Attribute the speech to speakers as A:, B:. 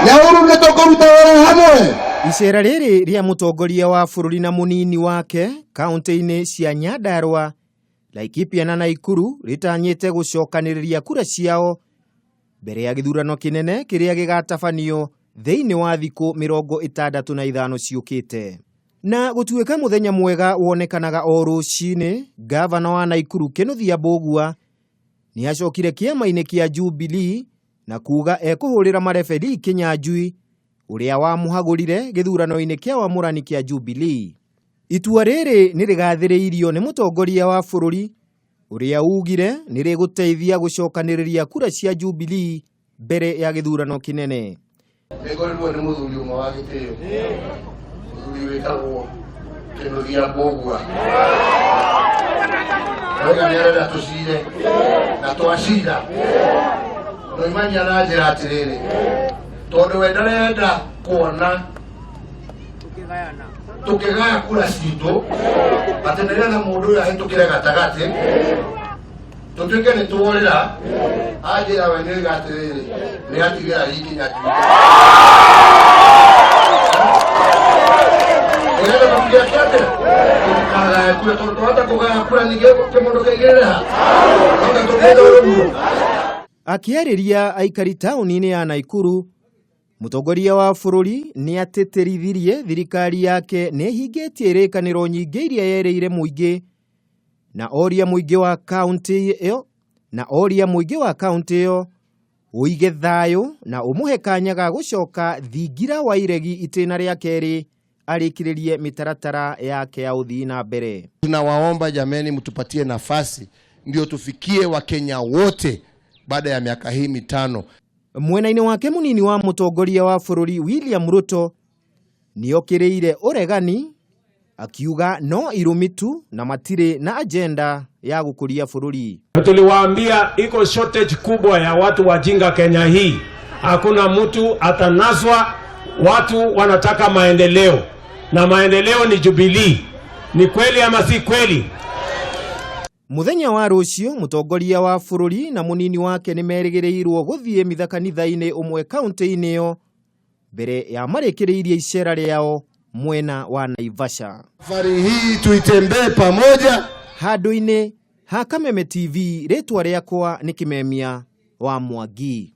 A: Nyauru nĩ tũkũruta wĩra hamwe.
B: Iceera rĩrĩ rĩa mũtongoria wa bũrũri na mũnini wake kaunti-inĩ cia Nyandarua, Laikipia na Naikuru rĩtanyĩte gũcokanĩrĩria kura ciao mbere ya gĩthurano kĩnene kĩrĩa gĩgatabanio thĩinĩ wa thikũ 65 ciũkĩte. Na gũtuĩka mũthenya mwega wonekanaga o rũcinĩ, ngavana wa Naikuru Kĩnuthia Mbũgua nĩ acokire kĩama-inĩ kĩa Jubilee na kuga ekũhũrĩra mareberii Kĩnyanjui ũrĩa wamũhagũrire gĩthurano-inĩ kĩa wamũrani kĩa Jubilee. Itua rĩrĩ nĩ rĩgathĩrĩirio nĩ mũtongoria wa bũrũri ũrĩa ugire nĩ rĩgũteithia gũcokanĩrĩria kura cia Jubilee mbere ya gĩthurano kĩnene.
A: Nĩngorirwo nĩ mũthuri ũmwe wa gĩtĩo, mũthuri wĩtagwo Kĩnuthia Mbũgua. Oiga nĩ arenda tũcire na twacira. Noimania na njĩra atĩrĩrĩ, tondũ we ndarenda kuona tũkĩgaya kura citũ atĩ nĩgetha mũndũ ũyũ ahĩtũkĩre gatagatĩ tũtuĩke nĩ tuorĩra anjĩra we nĩ oiga atĩrĩrĩ nĩ atigĩra ikinya nĩgetha tũtigeke atĩa tũtikagae kura tondũ twahota kũgaya kura ningĩ kĩmũndũ kĩigĩrĩre ha nonga tũkĩenda ũguo.
B: Akĩarĩria aikari taũni-inĩ ya Naikuru, mũtongoria wa bũrũri nĩ atĩtĩrithirie thirikari yake nĩ ĩhingĩtie irĩkanĩro nyingĩ iria yerĩire mũingĩ na oria mũingĩ wa kaunti ĩyo na oria mũingĩ wa kaunti ĩyo ũige thayũ na ũmũhe kanya ga gũcoka thingira wa iregi itĩna rĩa kerĩ arĩkĩrĩrie mĩtaratara yake ya ũthii na mbere.
A: Tunawaomba jameni, mtupatie nafasi ndio tufikie Wakenya wote baada ya miaka hii mitano.
B: Mwena-inĩ wake mũnini wa mũtongoria wa bũrũri William Ruto nĩokĩrĩire ũregani akiuga no irumi tu na matirĩ na ajenda ya gũkũria bũrũri.
C: Tuliwaambia iko shortage kubwa ya watu wajinga Kenya hii. Hakuna mtu atanaswa, watu wanataka maendeleo na maendeleo ni Jubilee. Ni kweli ama si kweli?
B: Mũthenya wa rũciũ mũtongoria wa bũrũri na mũnini wake nĩ merĩgĩrĩirwo gũthiĩ mitha kanitha-inĩ ũmwe kaunti-inĩ ĩyo mbere ya marĩkĩrĩirie icera rĩao mwena wa Naivasha.
A: Safari hii tuitembee pamoja.
B: Handũ-inĩ ha Kameme TV, rĩtwa rĩakwa nĩ Kĩmemia wa Mwangi.